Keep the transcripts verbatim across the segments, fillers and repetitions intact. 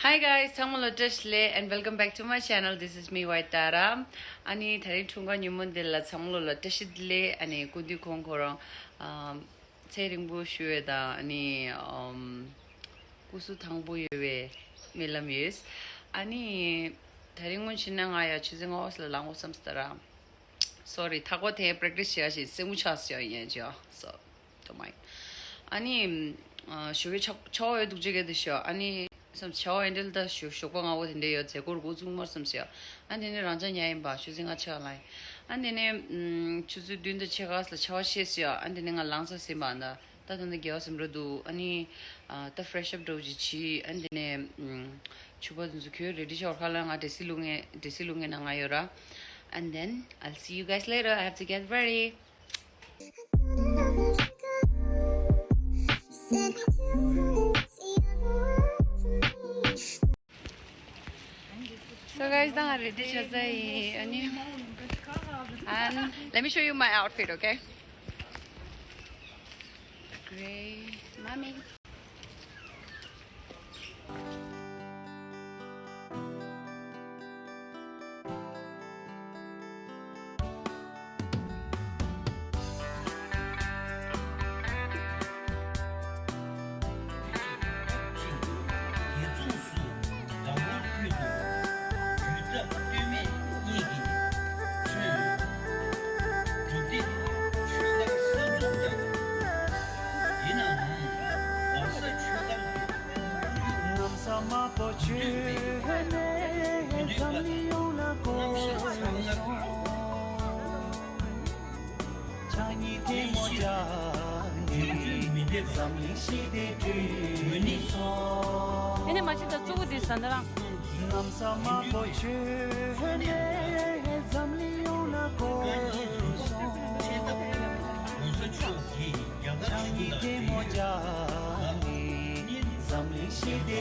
Hi guys, ཚང་མ་ལ་བཀྲ་ཤིས་བདེ་ལེགས། And welcome back to my channel. This is me, White Tara. ཨ་ནི་དེ་རིང་འཁྲུངས་སྐར་ཉིན་མོ་འདི་ལ་ཚང་མ་ལ་བཀྲ་ཤིས་བདེ་ལེགས། ཨ་ནི་སྐུ་མདུན་ཁོང་ཁོ་རང་ཨམ་ཚེ་རིང་པོ་ཞུ་བའི་དང་། ཨ་ནི་ཨམ་སྐུ་གཟུགས་ཐང་པོ་ཡོད་པའི་སྨོན་ལམ་ཡོད། ཨ་ནི་དེ་རིང་སྔོན་ཕྱིན་ན་ང་ཡ་ཆུ་ཚོད་ལྔ་པ་ལ་ལངས་དགོས་བསམ་སྟེ་ར། Sorry, ཐག་པ་དེ་practice་བྱེད་ཡ་ཞིག་སེམས་མུ་ཆགས་སོང་ཡིན་ཅོ། So, don't mind. ཨ་ནི་ཨ་ཞོགས་ཀས་ཆ་ཆ་བ་ཡོད་འདུག་ཅེས་གལ་ཏེ་ཤོག་ཨ་ནི་བསམ་ཆ་བ་ཡིན་འདྲ་ད་ཞོགས་ཞོགས་པ་སྔ་པོ་དེ་འདྲ་ཡོད་མཛད་སྒོར་འགོ་བཙུགས་མར་བསམ་ཤོག་ཨ་དེ་ནས་རང་ཅག་ཉལ་ཡིན་པ་ཆུ་ཚོད་ལྔ་ཕྱེད་ལ་ཡིན། ཨ་དེ་ནས་ཨམ་ཆུ་ཚོད་བདུན་དང་ཕྱེད་ཀ་ལ་ཆ་བ་ཤེས་སོང་ཨ་དེ་ནས་ང་ལངས་ས་ཟིན་པ་འདྲ། ད་ད་ནི་དགེ་བ་སེམས་རོ་འདུག་ཨ་ནི་ཨ་ད་fresh up་འདྲ་བོ་ཅིག་བྱས། ཨ་དེ་ནས་ཨམ་ཕྱུ་པ་དེ་ཚོ་ཁྱོད་ready་བྱས་འོར་ཁ་ལ་ང་dress་ལུགས་ངེ་dress་ལུགས་ངེ་ན་ང་ཡོད་ར། And then I'll see you guys later. I have to get ready. So guys, ད་ང་ready་བྱས་ཚར་ཡིན། ཨ་ནི་and let me show you my outfit, okay? Gray, mommy. ཨེ་ནས་མ་ཤི་ད་གཙོ་བོ་དེ་ཟ་ན་རང་། བདེ་ཆེ། བདེ་ཆེ། ག་ས་དེ། བཀྲ་ཤིས་བདེ་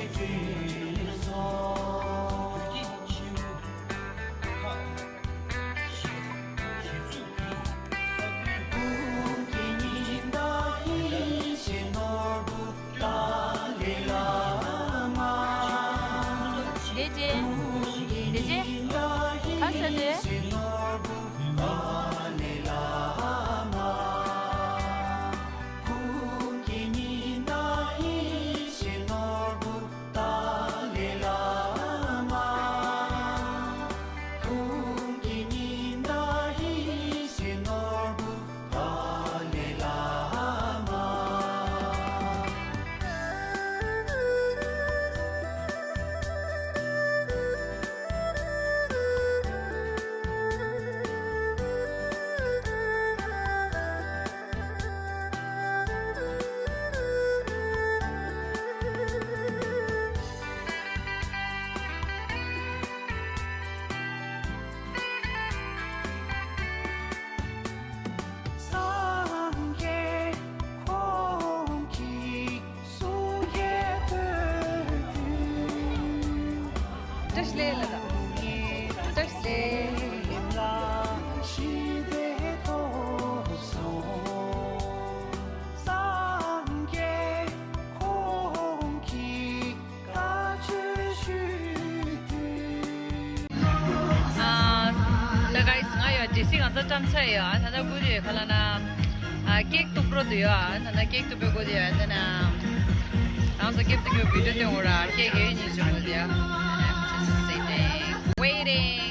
ལེགས། བཀྲ་ཤིས་བདེ་ལེགས། ཨ། ད་guys, ང་ཡོད་ཌི་སི་ང་ཚོ་བཀྲམ་ཚར་ཡོད། ཨ་ད་ད་གུ་དེ་ག་ལ་ན། ཨ་ཀེག་གཏུབ་རོ་དུ་ཡོད། ཨ་ད་ད་ཀེག་གཏུབ་པའི་གུ་དེ་ཡོད། ཨ་ད་ན། རང་ཚོ་ཀེག་གཏུབ་པའི་བི་ཌིའོ་སྟོན་འོ་ར། ཀེག་གེ་ཉིས་བྱུང་གུ་དེ་ཡོད། Waiting.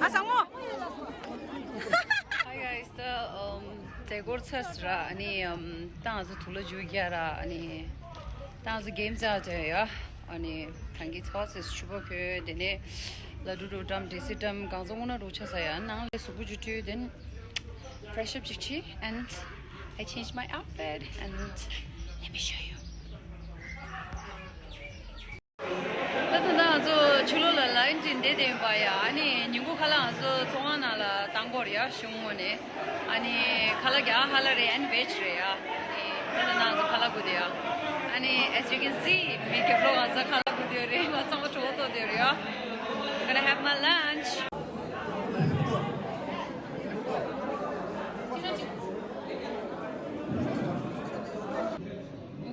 ཨ་སང་མོ། Hi guys, the um, མཛད་སྒོ་ཚར་སོང་ར། ཨ་ནི་um, ད་ང་ཚོ་དུག་ལ་འཇུ་རྒྱག་ར། ཨ་ནི་ད་ང་ཚོ་གེམ་རྩེ་ཡ། ཨ་ནི་ད་གིན་ཚོགས་སེ་ཕྱུ་པ་ཁོས་དེ་ནས་ལ་ཌུ་འགྲོ་འགྲམ་ཌི་སི་འགྲམ་གང་ཚོ་དངོས་གནས་འགྲོ་ཆ་ས་ཡ། ནང་ལས་གཟུགས་པོ་འཇུ་དུས་དེ་ནས་fresh up ཅིག་བྱས། And I changed my outfit and let me show you. ད་ད་ང་ཚོ་ཕྱི་ལོགས་ལ་ལའིན་ཅིག་བསྡད་བསྡད་ཡིན་པ་ཡ། ཨ་ནི་ཉིན་གུང་ཁ་ལག་ང་ཚོ་ཚོང་ཁང་ནང་ལ་བཏང་གི་ཡོད་རེད་ཡ། གཞུང་ངོས་ནས། ཨ་ནི་ཁ་ལག་རྒྱག་ཧ་ལ་རེད། ཨ་ནི་བེཇ་རེད་ཡ། ཨ་ནི་ད་ད་ང་ཚོ་ཁ་ལག་དགོས་བསྡད་ཡ། ཨ་ནི་as you can see, མི་རྒྱབ་ལོགས་ང་ཚོ་ཁ་ལག་དགོས་བསྡད་ཡོད་རེད། ང་ཚང་མ་གྲོད་ཁོག་ལྟོགས་བསྡད་ཡོད་རེད་ཡ། Gonna have my lunch.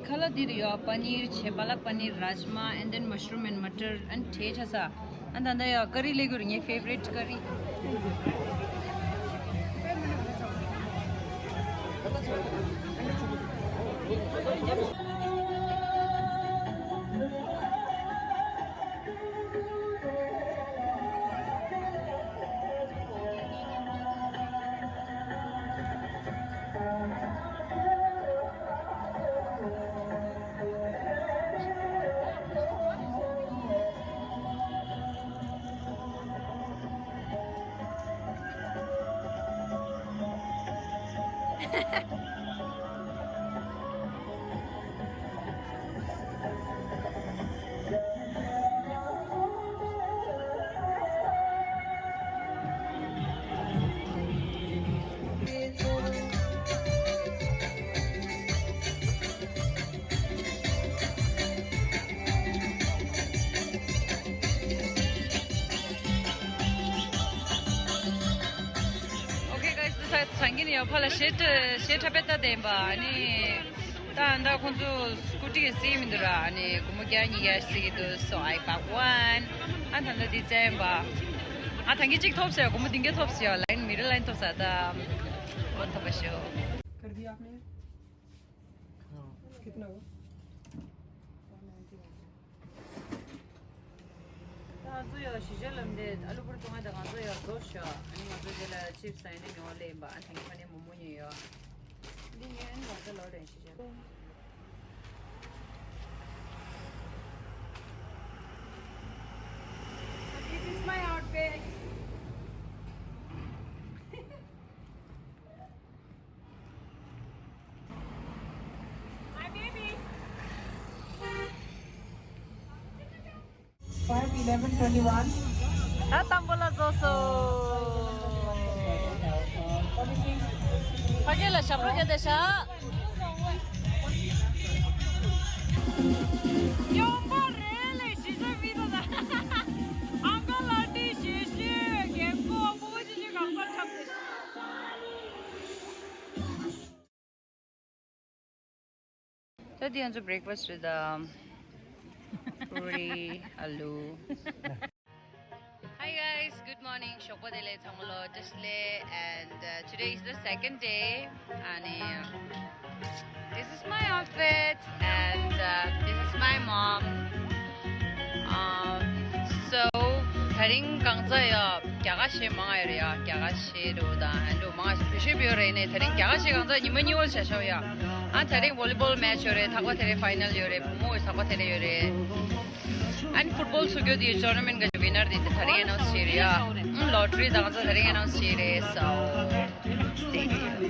ཁ་ལག་འདི་རེད་ཡ། པ་ནིར་བྱས། པ་ལག་པ་ནིར། རཱཇ་མ། And then mushroom and matar and ཐེ་ཆ་ས། ཨ་ད་ད་ཡ་ཀ་རི་ལས་གུར། ངའི་favorite ཀ་རི། Okay guys, this is Sangin. ཡོད་ཕ་ལ་ཤེད་ཤེད་ཁྲ་པེ་ཏ་དེན་པ་ནི། ད་ད་ཁོང་ཚོ་སྐུ་ཊི་སི་མི་འདུག་ར། ཨ་ནི་སྒོར་མོ་བརྒྱ་ཉིས་བརྒྱ་ཞིག་འདུག So I bought one. ཨ་ད་ད་འདི་བཙལ་ཡིན་པ། ཨ་ད་གིན་གཅིག་ཐོབ་ཟེར། སྒོར་མོ་བདུན་བརྒྱ་ཐོབ་ཟེར། ལའིན་མི་རེ་ལའིན་ཐོབ་ཟེར། ད་གོ་ཐོབ་པ་ཤོག कर दिया आपने? हाँ। कितना हुआ? ད་ང་ཚོ་ཡོད་གཞིས་ཆགས་ལམ་དེ་ཨ་ལུ་པུར་ཚོང་ཁང་དང་ང་ཚོ་ཡོད་རྫོགས་ཤག་ཨ་ནི་ང་ཚོ་དེ་ལ་ཆིབ་སི་དང་ཨ་ནི་མྱོང་བ་ལེན་པ། ཨ་ཐང་གི་ཕ་ནས་མོག་མོག་ཉོས་ཡོད། འདི་ཉོས་ཨ་ནི་ང་ཚོ་ལོ་རེ་གཞིས་ཆགས། So this is my outfit. My baby. Five eleven twenty one. ད་དང་པོ་ལ་རྫོགས་སོ། ཕ་གི་ལ་ཞབས་བྲོ་རྒྱག་བསྡད་ཤག་ཡོང་པ་རེད་ལས་གཞིས་ཆགས་མི་དང་། ཨང་ཀ་ལ་ཏི་ཞེ་ཤེས་རྒན་གོག་པོ་ཅི་ཅི་གང་པར་ཁྱབ་བསྡད་ཤག་ད་འདི་ང་ཚོ་breakfast རེད་ད། པུ་རི་ཨ་ལུ། Hi guys, good morning. ཞོགས་པ་བདེ་ལེགས་ཚང་མ་ལོ། བཀྲ་ཤིས་བདེ་ལེགས། And uh, today is the second day. And uh, this is my outfit. And uh, this is my mom. Um, so ད་རིང་གང་ཚ་ཡ་རྒྱ་གར་གཞས་མང་ཡོད་རེད་ཡ། རྒྱ་གར་གཞས་འགྲོ་དང་ཨ་འགྲོ་མང་ཞིག་བེད་སྤྱོད་ཡོད་རེད་ནས། ད་རིང་རྒྱ་གར་གཞས་གང་ཚ་ཉི་མ་གཉིས་པ་བྱ་ཤོག་ཡ། ཨ་ད་རིང་ཝོ་ལི་བོལ་མེ་ཆི་ཡོད་རེད། ཐག་པ་དེ་རེད་ཕའི་ནལ་ཡོད་རེད། བུ་མོ་ཡི་ཐག་པ་དེ་རེད་ཡོད་རེད། ཨན་ཕུཊ་བོལ་ཚུགས་རྒྱུ་དེའི་ཊོར་ན་མེན་གི་ཝི་ནར་དེ་ད་རིང་ཨ་ནའུན་སི་བྱས་རེད་ཡ། ཨང་ལོ་ཊ་རི་དང་ཚོ་ད་རིང་ཨ་ནའུན་སི་བྱས་རེད། So stay tuned.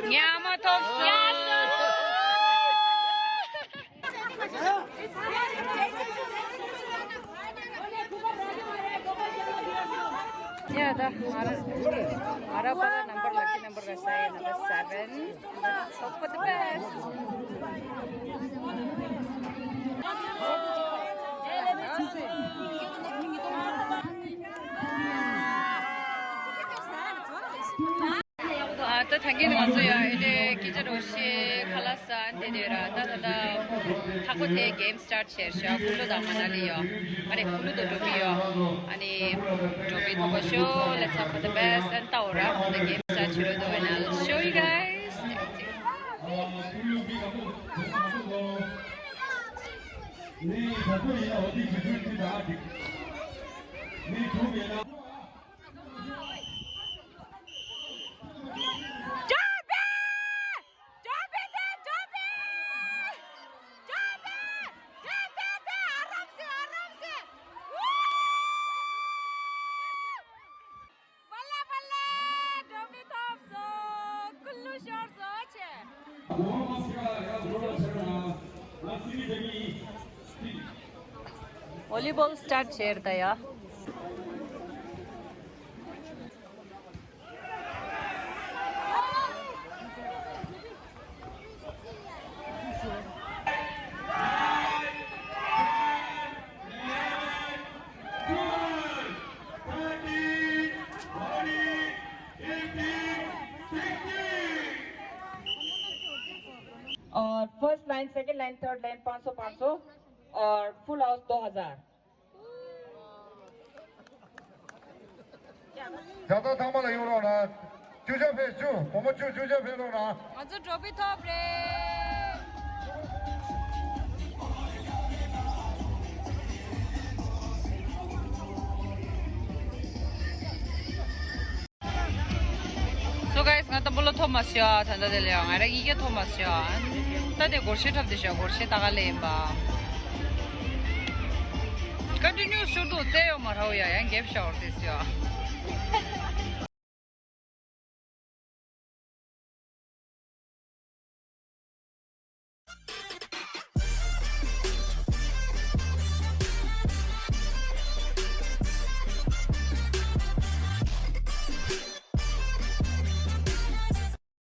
ཉི་མ་ཐོབ་སོང་། ཡ་ད་ང་རང་ང་རང་པ་ལ་ནམ་པར་ལ་ཀི་ནམ་པར་ག་ས་ཡ་ནམ་པར་སེ་བེན། Hope for the best. ཨ་ད་ཐང་གིན་ང་ཚོ་ཡ་ཨེ་འདྲའི་སྐད་ཆ་འདྲ་བཤད་ཁ་ལག་ཟ་འདི་འདྲ་ར། ད་ད་ད་ཐག་པ་དེ་གེམ་སི་ཊར་ཊི་བྱས་ཤག་ཀུ་ལུ་དང་མ་ན་ལི་ཡོད། ཨ་རེ་ཀུ་ལུ་དང་ཌོ་བི་ཡོད། ཨ་ནི་ཌོ་བི་ཐོབ་པ་ཤོག Let's hope for the best. ཨན་ཏའོ་ར་ཧོང་ད་གེམ་སི་ཊར་ཊི་བྱེད་རོགས་དོ། And I'll show you guys. ཝོ་ལི་བོལ་སི་ཊར་ཊི་བྱས་རེད་ད་ཡ། और first line, second line, third line, पाँच सौ, पाँच सौ और full house दो हज़ार। རྒྱ་ཚ་ཚང་མ་ལ་ཡོང་རོགས་གནང་། བཅུ་ཆ་ཕེབས་བཅུ། བུ་མོ་བཅུ། བཅུ་ཆ་ཕེབས་རོགས་གནང་། ང་ཚོ་ཊོ་ཕི་ཐོབ་རེད། So guys, ང་ཏམ་བུ་ལ་ཐོབ་མ་སོང་ཡ། ད་ལྟ་དེ་ལ་ཡ་ང་རང་ཡི་གེ་ཐོབ་མ་སོང་ཡ། ད་དེ་སྒོར་གཞས་འཁྲབ་དེ་ཤོག་སྒོར་གཞས་ད་ག་ལེ་ཡིན་པ། ཀོན་ཊི་ནིའུ་ཤུར་དུ་བཙལ་ཡོང་མ་ར་བ་ཡ། ཡང་འགེབས་ཤོག་དེ་སོང་ཡ།